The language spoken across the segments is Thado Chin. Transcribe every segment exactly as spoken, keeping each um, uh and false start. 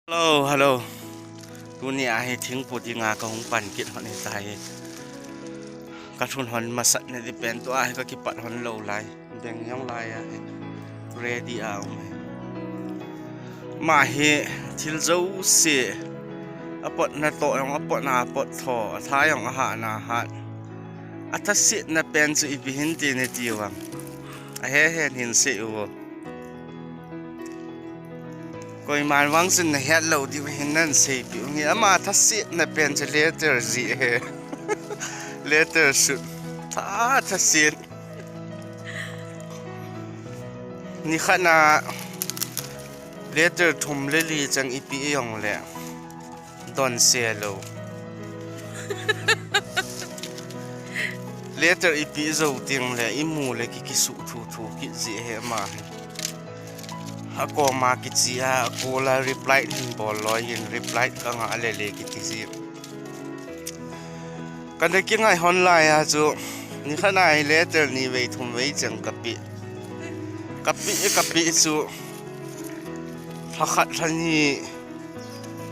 Hello, hello. Tuni a hi thingpu dinga kahung pan kit hon ahitai. Kalhun hon masat na di pen tu a hi kakipat hon lou lai. Deng jong lai a hi. Ready a um hi. Ama hi thil jouse. Apot na to jong apot na apot tho. Atha jong ahat na ahat. Athasetna pen chu ipi hinte nati uvem. Ahe hen hin sei uvo. Koiman vang chun nahet lou diu hin nan seipeh u hi. Ama thasetna pen chu letter jih ahi. Letter shoot. Tha, thaset. Nikhat na letter thum le li chang ipeh jongle. Don se lou. Letter ipeh jou teng le imu le ki, kisuh thu thu kit jeh ahi ama hi. Akoma kiche a, akola reply hin bol loi hin reply kanga le le kiti ji. Kana kingai hon lai a chu, nikhat na hi letter ni vei thum vei chang kapeh. Kapeh, kapeh chu, lha khat lha ni,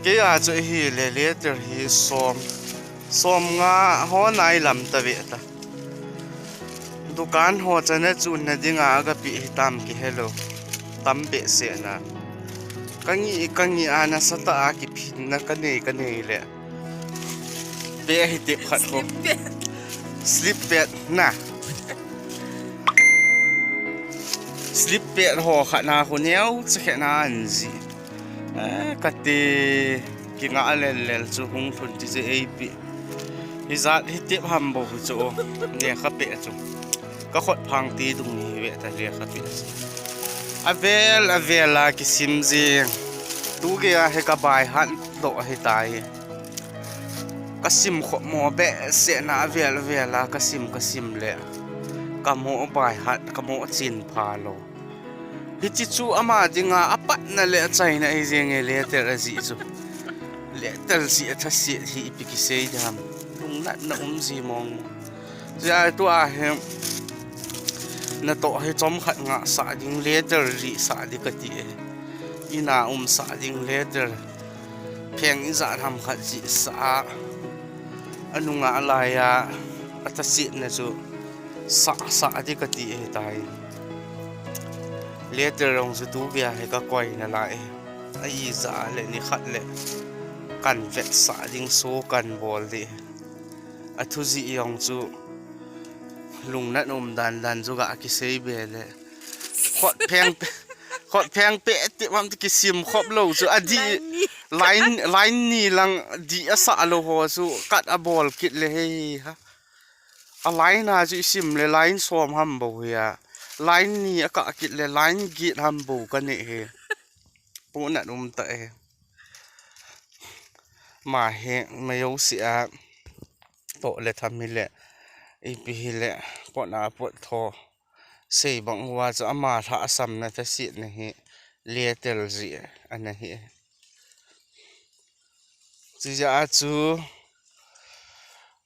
kei a chu ahile letter hi som, som nga ho nai lam ta ve ta. Dukan ho chana chunna dinga agapeh hitam kihelou. Tam behseh na. Kangi, kangi a nasatah a kiphinna kanei, kanei le. Beh ahi tep khat ho. Slip pad. Slip pad na. Slip pad ho khat na ho neocha khat na anji. Eh, kati kinga lel lel chu hung lhun ti je eipi. Hijat hi tep ham bou hi chu. Lekha peh chu. Kakhut phang ti dung hi ve ta lekha peh chu. Avel, avel a kisim jing. Tu gei a hi kabai hat doh ahitai. Kasim khop mo behseh na avel, avel a kasim, kasim le. Kamo bai hat, kamo chin pha lou. Hiche chu ama dinga apatna le achaina ahi jenge letter ajih chu. Letter jih athaset hi ipi kisei diham. Lungnatna um ji mong. Jia tu a hi. Natoh hi chomkhat ngah sah ding letter jih sah ding kati e. Ina um sah ding letter. Pheng ijat ham khat jih sah a. Anunga alai a. Athasetna chu. Sah, sah ding kati ahitai. Letter jong chu tu gei a hi kakoi nalai. Aija le nikhat le. Kan vetsah ding so kan bol ding. Athu jih jong chu. Lungnat um dan dan chu ga kisei be le. Khut pheng pe, khut pheng pe ti mam ti kisim khop lou chu. Adih line, line ni lang dih asah lou ho chu. Kat abol kit le hei ha. A line a chu isim le line som ham bou hi a. Line ni akah kit le line get ham bou kanei hi. Pu nat um ta e. Ma hi mayo si a. Toh le tham hi le. Ipi hi le. Pot na pot tho. Sei bang uva chu ama lhahsamna thasetna hi. Letter jih ana hi. Chijeh a chu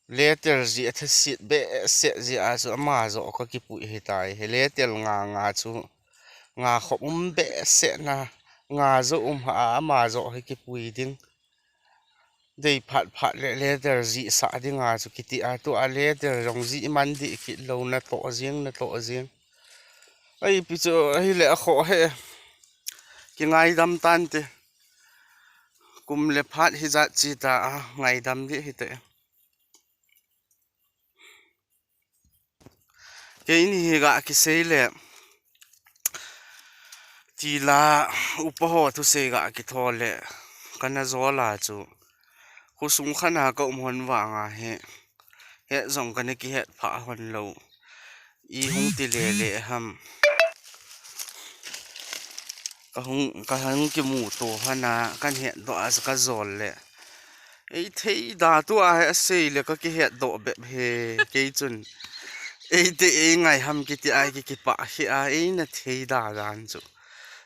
letter jih athaset behseh jeh a chu ama joh kakipui hitai. Hi letter nga nga chu nga khop um behseh na nga joh um ha a ama joh hi kipui ding. Dei phat phat le letter jih sah dinga chu kiti a tu a letter jong jih man dih kit lou natoh jing, natoh jing. Ai pi chu ahile akhoh he. Kingaidam tante. Kum le phat hijat chi ta a ngaidam dih hite. Keini hi ga kisei le. Tila upa ho thusei ga kitho le. Kana jola chu. Khosung khat na ka um hon vanga hi. Het jong kana kihet pha hon lou. I hung ti le le ham. Ka hung, ka hung kimuto hana, kan het doh a ka jol le. Ei thei da tu a he asei le ka kihet doh bep he, kei chun. Ei te ei ngai ham kiti a ki kipah hi a, ei na thei da dan chu.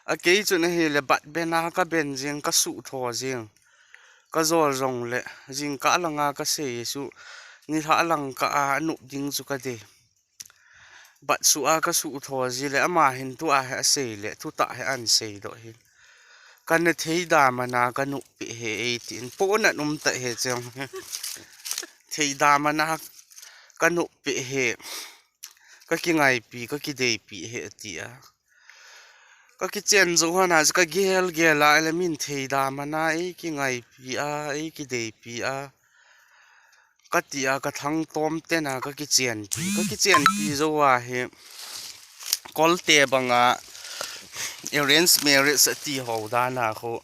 A kei chun ahile bat ben a ka ben jing, ka suh tho jing. Ka jol jong le, jingkah langa ka sei chu, nilhah lang kah a nop ding chu ka dei. Bat suh a ka suh tho ji le, ama hin tu a he asei le, thutah he an sei doh hin. Kana theida mana ka noppi he eitin. Pona um ta he cheng. Theida mana ka noppi he. Ka kingaipi, ka kideipi he tia. Ka kichen jou hon a, ka gel gel a, ele min theida mana ei kingaipi a, ei kideipi a. Ka tia, ka thangtom tena, ka kichenpi, ka kichenpi jou a hi. Kolte banga arrange marriage ati ho dana ho.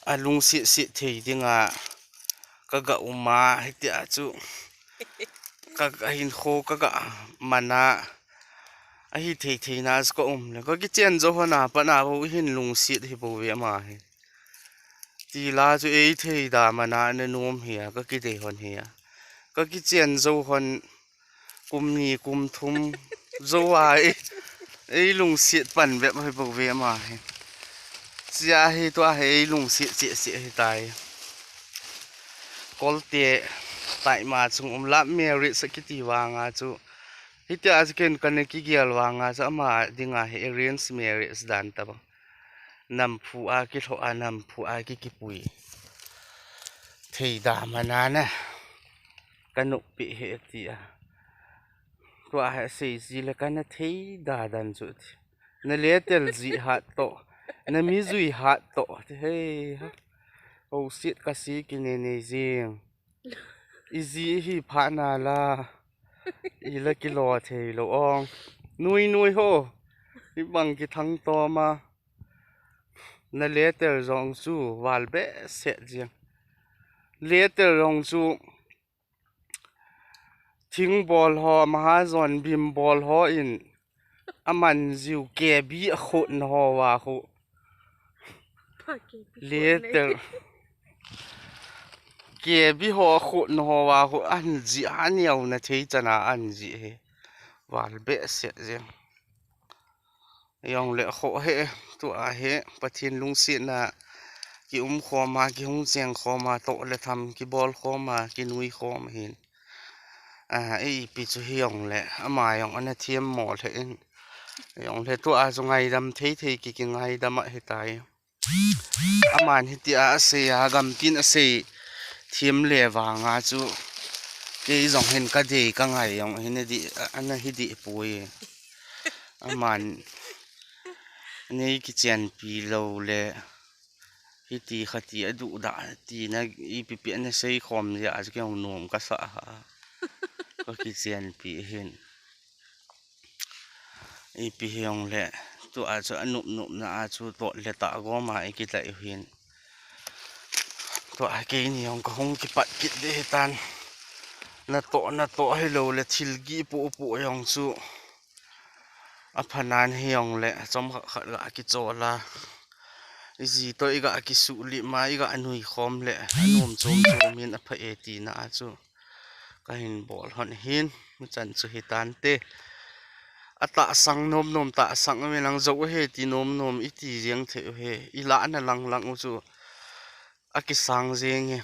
A lungsit sit thei dinga. Ka ga uma, hitia chu. Ka, ka hinkho, ka ga mana. Ahi thei thei na chu ka um le. Ka kichen jou hon a, pana bo hin lungsit hi bo ve ama hi. Tila chu ei theida mana na nom hi a, ka kidei hon hi a. Ka kichen jou hon kum ni kum thum jou a ei, ei lungsit pan bep hi bo ve ama hi. Sia hi tua hi ei lungsit si si hi tai. Kolte tai ma chung um love marriage sa kiti vanga chu. Hitia chu ken kana kigel vanga chu ama dinga hi arrange marriage dan ta bang. Namphu a kilhoh a, namphu a ki kipui. Theida mana na. Ka noppi he tia. Tua he sei ji le kana theida dan chu ti. Na letel ji hat to. Na mi jui hat to. Ti hei ha. Ho sit ka si kine nei jing. I ji hi pha na la. I la kilo thei lo ong. Nui nui ho. I bang ki thangtom a. Na letel jong chu val behseh jeng. Letel jong chu thing bol ho, mahajon bim bol ho in aman jiu kebi a khut na ho va khu. Letel. Kebi ho a khut na ho va khu an ji a niau na thei chana an ji he. Val behseh jeng. Jong le kho he, tua he, Pathen lungsetna ki um khom a, ki hung cheng khom a, toh le tham ki bol khom a, ki nui khom hin. A, ei pi chu hi jong le, ama jong ana thiam mo le in. Jong le tua chu ngaidam thei thei ki, ki ngaidam a hi tai. Aman hitia asei a, gamtin asei thiam le vanga chu. Kei jong hin ka dei ka ngai jong hin a di, ana hi di pui. Aman nei kichenpi lo le hiti khati a duh da ti na ipi pi na sei khom ja chu kei nom ka sa ha. Ka kichenpi hin. Ipi hi jong le tua chu a nup nup na a chu toh le tah gom a i kilai u hin. Tua keini jong ka hung kipat kit de hitan. Na toh, na toh hi lo le thil gi pu pu jong chu. A phanan hi jong le chom khat khat ga kichol a. I ji toh i ga kisuh lih ma i ga nui khom le a nuam chom chom in a pha e tina a chu. Ka hin bol hon hin, mi chan chu hi tante. A tahsang nom nom tahsang a mi lang zo he ti nom nom i ti jeng thei u he. I la na lang lang u chu. A kisang jeng e.